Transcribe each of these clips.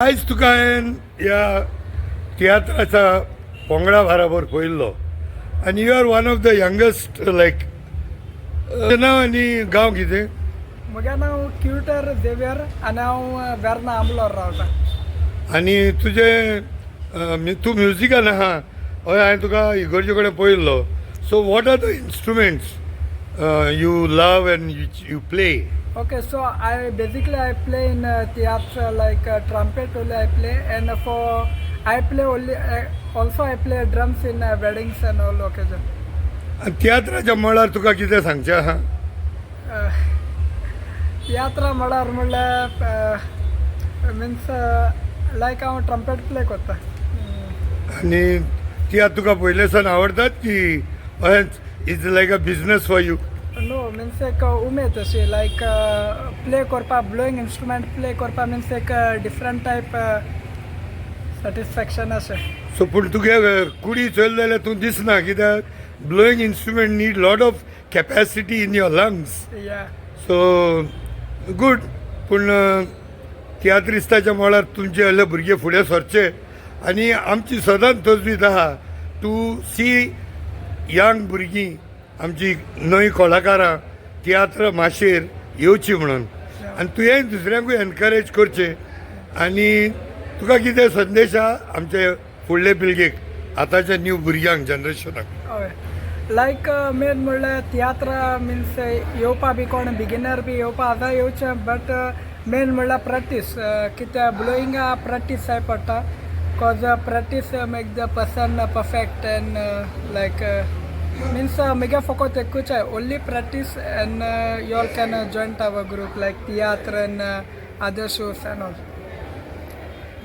आयज तुका हांवें ह्या तियात्राच्या पंगडा बराबर पळयल्लो आनी you are one of the youngest, like नांव आनी गांव कितें? म्हगें नांव क्युटर झेवियर आनी हांव वेर्ना आमलोर रावता. आनी तुजें तूं म्युजिकान आहा, हय? हांवें तुका इगर्जे कडेन पळयल्लो. So what are the instruments you love and you play? Okay, so I basically I play in theatre, like trumpet only I play, and for I play only also I play drums in weddings and all occasion. आनी तियात्राच्या मळार तुका कितें सांगचें आहा? तियात्रा म्हळ्यार म्हणल्यार means लायक हांव ट्रम्पेट प्ले करता. आनी तियात्र तुका पयले सावन आवडतात की अशेंच is like a business for you? No, means एक उमेद अशी, लायक प्ले करपा, ब्लोईंग इन्स्ट्रुमेंट प्ले करपा मिन्स एक डिफरंट टायप सॅटिस्फॅक्शन अशें. सो पूण तुगे कुडी चोयले जाल्यार तूं दिसना, कित्याक blowing instrument need lot of capacity in your lungs. So good. पूण तियात्रिस्ताच्या मळार तुमचे असले भुरगे फुडें सरचे आनी आमची सदांच तजवीज आहा टू सी यंग भुरगीं, आमची नवी कलाकारां तियात्र माचयेर येवची म्हणून. आनी तुवें दुसऱ्यांकूय एनकरेज करचें. आनी तुका कितें संदेश आहा आमचे फुडले पिळगेक, आतांच्या न्यू भुरग्यांक, जनरेशनाक? हय, लायक मेन म्हणल्यार तियात्र मिन्स येवपा बी कोण बिगिनर बी येवपा आतां येवचें, बट मेन म्हणल्यार प्रॅक्टीस, कित्याक ब्लोइंगा प्रॅक्टीस जाय पडटा, 'cause practice make the person perfect. And like means म्हगे फकत एकूच आहे, only practice and you all can join our group, like tiatr and other shows and all.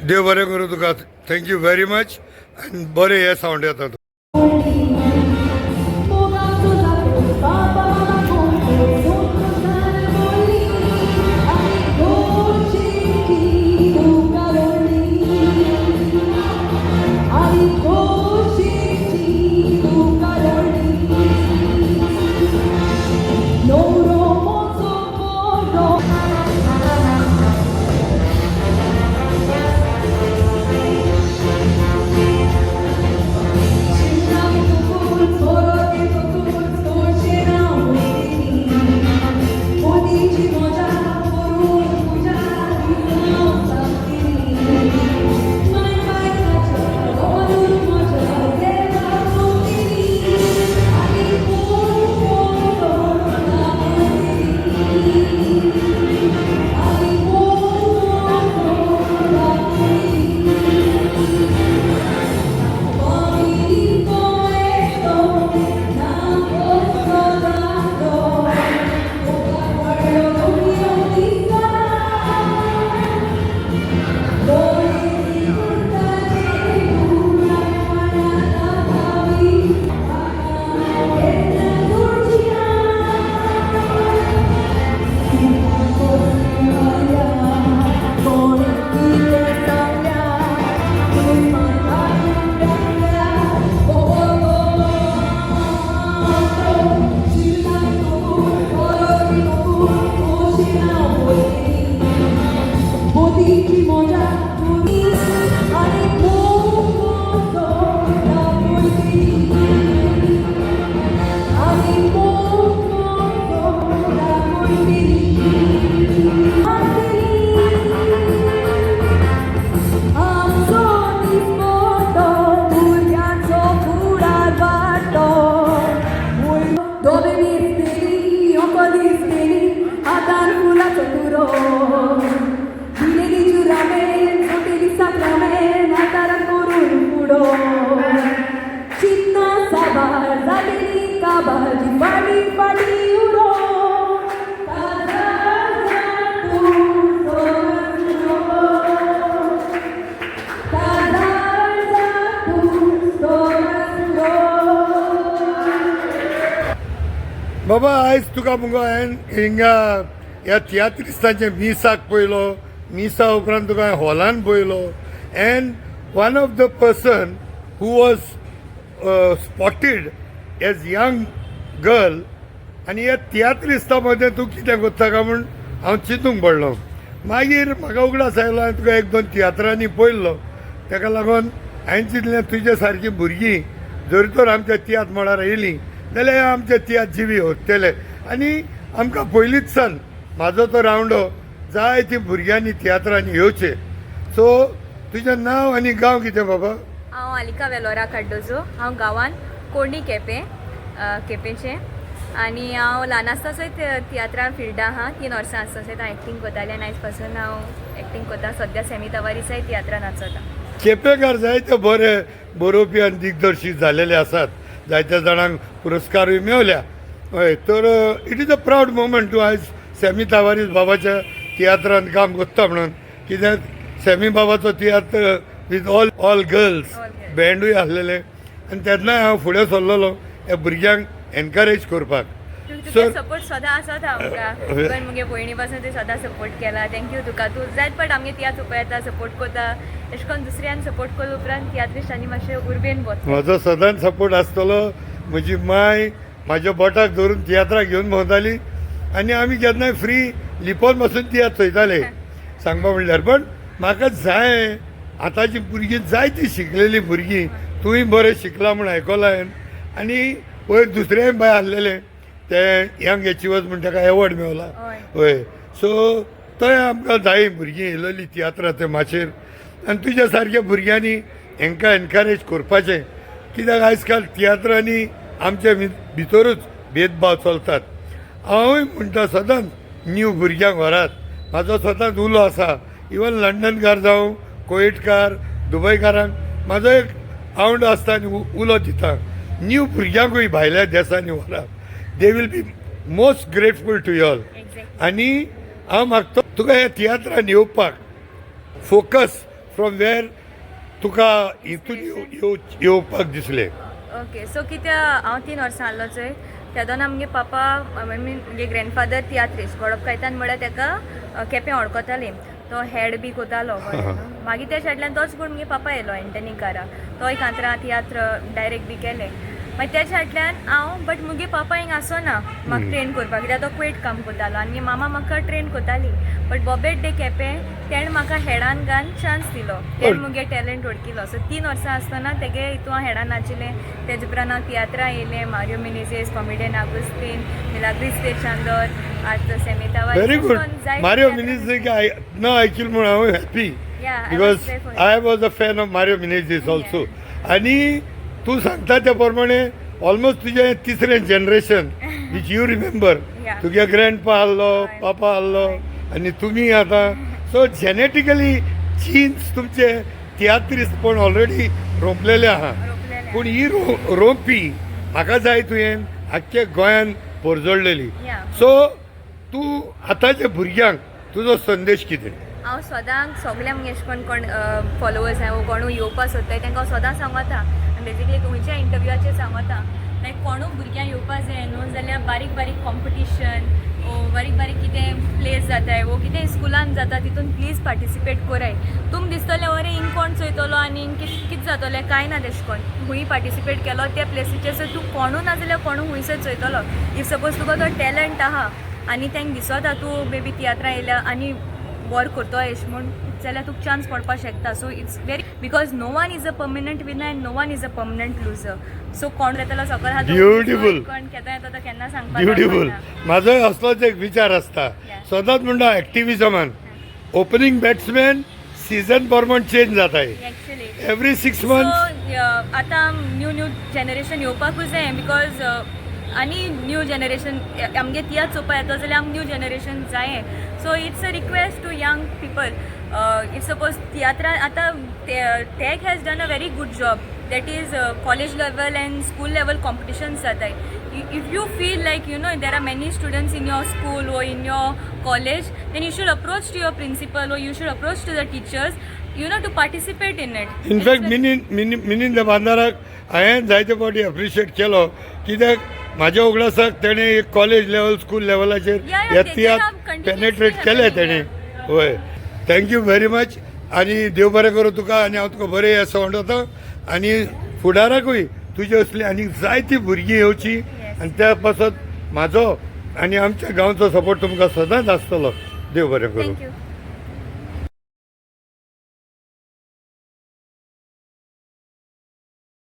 देव बरें करूं तुका. Thank you very much. आनी बरें हे सावंड येता. मोगाचो जागो बाबा बोलली आनी खोशेची तुका लोळ्ळी आनी खोशेची तुका लोळ्ळी. न्हवरो म्हजो बरो. सोरो मोदीची मजा करून पूजा. মজা আরে আমি. आमचो दिसपटो भुरग्यांचो फुडार वाडटो. दोबे दिसतेली, होंको दिसतेली, हातान फुलाचो तुरो. दिलेली जुरामेन, सोटेली साक्रामेन, हातारान करून फुडो. चिंतना साबार जालेली काबार, जी फाटी फाटी उरो. काजार तूं सोरो. काजार तूं सोरो. बाबा, आयज तुका मुगो हांवें हिंगा ह्या तियात्रिस्तांचे मिसाक पळयलो. मिसा उपरांत तुका हांवें हॉलान पळयलो, and one of the person who was spotted as young girl. आनी ह्या तियात्रिस्ता मदें तूं कितें करता काय म्हूण हांव चिंतूंक पडलो. मागीर म्हाका उगडास आयलो, हांवें तुका एक दोन तियात्रांनी पळयल्लो. ताका लागून हांवें चिंतलें, तुजे सारकीं भुरगीं जर तर आमच्या तियात्र मळार येयलीं जाल्यार आमचे तियात्र जिवी उरतले. आनी आमकां पयलींच सान म्हाजो तो रावंडो जायतीं भुरग्यांनी तियात्रांनी येवचें. सो तुजें नांव आनी गांव कितें बाबा? हांव आलिका वेलोरा कार्डोजो. हांव गांवान कोर्णी केपें, केपेंचें, आनी हांव ल्हान आसतना सयत तियात्रां फिल्डा आहा. 3 वर्सां आसतना सयत हांव एक्टींग करतालें आनी आयज पासून हांव एक्टींग करता. सद्या सेमी तवारीसाय तियात्रां नाचता. केपेकार जायते बरे बरोवपी आनी दिग्दर्शीत जालेले आसात. जायत्या जाणांक पुरस्कारूय मेवल्या. हय, तर it is a proud moment तूं आयज सॅमी तावारीस बाबाच्या तियात्रान काम करता म्हणून, कित्याक सॅमी बाबाचो tiatr with all girls All girls. बँडूय आसलेले आनी तेन्नाय हांव फुडें सरलेलो ह्या भुरग्यांक एनकरेज करपाक. तुगे सपोर्ट सदां आसता आमकां. इवन मुगे भयणी पासून तुवें सदां सपोर्ट केला. Thank you तुका. तूं जायत पाट आमगे तियात्र पळयता, सपोर्ट करता. एशें करून दुसऱ्यान सपोर्ट केले उपरांत तियात्रिस्टांनी मातशें उर्बेन वता. म्हजो सदांच सपोर्ट आसतलो. म्हजी माय म्हाज्या बोटाक धरून तियात्राक घेवन भोंवताली आनी आमी केन्नाय फ्री लिपोन बसून तियात्र चोयताले, सांगपा म्हणल्यार. पण म्हाका जाय आतांची भुरगीं, जायतीं शिकलेलीं भुरगीं. तूंय बरें शिकलां म्हूण आयकलां हांवें. आनी वयर दुसरेंय बाय आसलेलें ते यंग एचिवर्स म्हूण ताका एवॉर्ड मेवला. हय, सो थंय आमकां जाय भुरगीं येयलेलीं तियात्राच्या माचयेर आनी तुज्या सारक्या भुरग्यांनी हेंकां एनकरेज करपाचें, कित्याक आयज काल तियात्रांनी आमचे भितरूच भेदभाव चलतात. हांवूय म्हणटा, सदांच न्यू भुरग्यांक व्हरात. म्हाजो सदांच उलो आसा, इवन लंडनकार जावं, कुवेटकार, दुबयकारांक म्हाजो एक आवंडो आसता आनी उलो दिता, न्यू भुरग्यांकूय भायल्या देसांनी व्हरात. They will be most grateful to y'all. आनी हांव मागता तुका ह्या तियात्रान येवपाक फोकस फ्रॉम वेर तुका हितून येवपाक दिसलें? ओके, सो कित्या हांव 3 वर्सां आहलो चोय, तेदोना आमगे पापा, I mean मुगे ग्रँडफादर तियात्रिस्ट गॉडप कायतान म्हळ्यार तेका केपें वळखतालीं. तो हेड बी कोतालो, कळ्ळें न्हू. मागीर त्या सायडल्यान तोच कोण मुगे पापा येयलो एंटनी कारा. तोय कांतरा तियात्र डायरेक्ट बी केले. मागीर त्याच्या फाटल्यान हांव, बट मुगे पापा हिंग आसना म्हाका ट्रेन करपाक, कित्याक तो कुवेट काम करतालो आनी मुगे मामा म्हाका ट्रेन करताली. बट बॉबेट डे केपें तेणें म्हाका हेडान घान चान्स दिलो. तेणें मुगे टॅलंट वळखिलो. सो 3 वर्सां आसतना तेगे हितू हांव हेडान नाचिल्लें. तेजे उपरांत हांव तियात्रां येयलें, मारियो मिनेझीस, कॉमेडियन आगुस्तीन, मिलाग्रीस दे चांदोर, आतां सेमितावा. Very good. मारियो मिनेझीस नांव आयकिल म्हूण हांव happy Yeah, I was because there for it. I was a fan of Mario Menezes also. आनी तूं सांगता त्या प्रमाणे ऑलमोस्ट तुजें तिसरें जनरेशन which you remember. तुगे ग्रँडपा आहलो, पापा आहलो आनी तुमी आतां. सो जेनेटिकली जीन्स तुमचे तियात्रिस्तपण ऑलरेडी रोंपलेलें आहा. रोपलेलें. पूण ही रोंपी म्हाका जाय तुवें आख्खे गोंयान पोरजोडलेली. सो तूं आतांच्या भुरग्यांक तुजो संदेश कितें? हांव सदांच सगळ्या मुगे अशें करून कोण फॉलोवर्स आहाय वो कोणूय येवपा सोदताय, तांकां हांव सदां सांगता आनी बेजिकली खंयच्या इंटरव्यूआचेर सांगता, लायक कोणूय भुरग्यांक येवपा जाय न्हू जाल्यार बारीक बारीक कॉम्पिटिशन वो बारीक बारीक कितें प्लेस जाताय वो कितें स्कुलान जाता, तितून प्लीज पार्टिसिपेट कराय. तुम दिसतलें अरे हिंग कोण चोयतलो आनी हिंग कित कित जातलें, कांय ना तेशें कोन. खूंय पार्टिसिपेट केलो त्या प्लेसीचेर, सो तूं कोणूय ना जाल्यार कोणूय खुंयसर चोयतलो. If suppose तुका तो टॅलंट आहा आनी तांकां दिसता तूं मे बी तियात्रां येयल्या आनी बरो करतो एशें म्हूण जाल्यार तुका चान्स पडपाक शकता. So it's very, because no one is a permanent winner and no one is a permanent loser. So कोण येतलो सकयल आहा तो Beautiful. कोण केन्ना येता तो केन्ना सांगपाक ब्युटिफूल. जावपाना. म्हाजोय असलोच एक विचार आसता. सदांच म्हणटा, एक्टिविजमान ओपनींग बॅट्समॅन सिजन प्रमाण चेंज जाताय. Actually every 6 months. सो आतां न्यू न्यू जनरेशन येवपाकूच जाय, because आनी न्यू जनरेशन आमगे तियात्र चोवपा येतो जाल्यार आमकां न्यू जनरेशन जाय. So it's a request to young people, if suppose तियात्रान आतां TAG has done a very good job, that is college level and school level competitions जाताय. If you feel like there are many students in your school or in your college, then you should approach to your principal or you should approach to the teachers to participate in it. In fact मिनीन मिनीन बांदाराक हांवें जायते फावटी appreciate केलो, कित्याक म्हाज्या उगडासाक तेणें एक कॉलेज लेवल, स्कूल लेवलाचेर हे तियात्र पेनेट्रेट केले तेणें. हय, thank you very much आनी देव बरें करूं तुका आनी हांव तुका बरें येस वता आनी फुडाराकूय तुजे असली आनी जायतीं भुरगीं येवची आनी त्या पासत म्हाजो आनी आमच्या गांवचो सपोर्ट तुमकां सदांच आसतलो. देव बरें करूं. Thank you.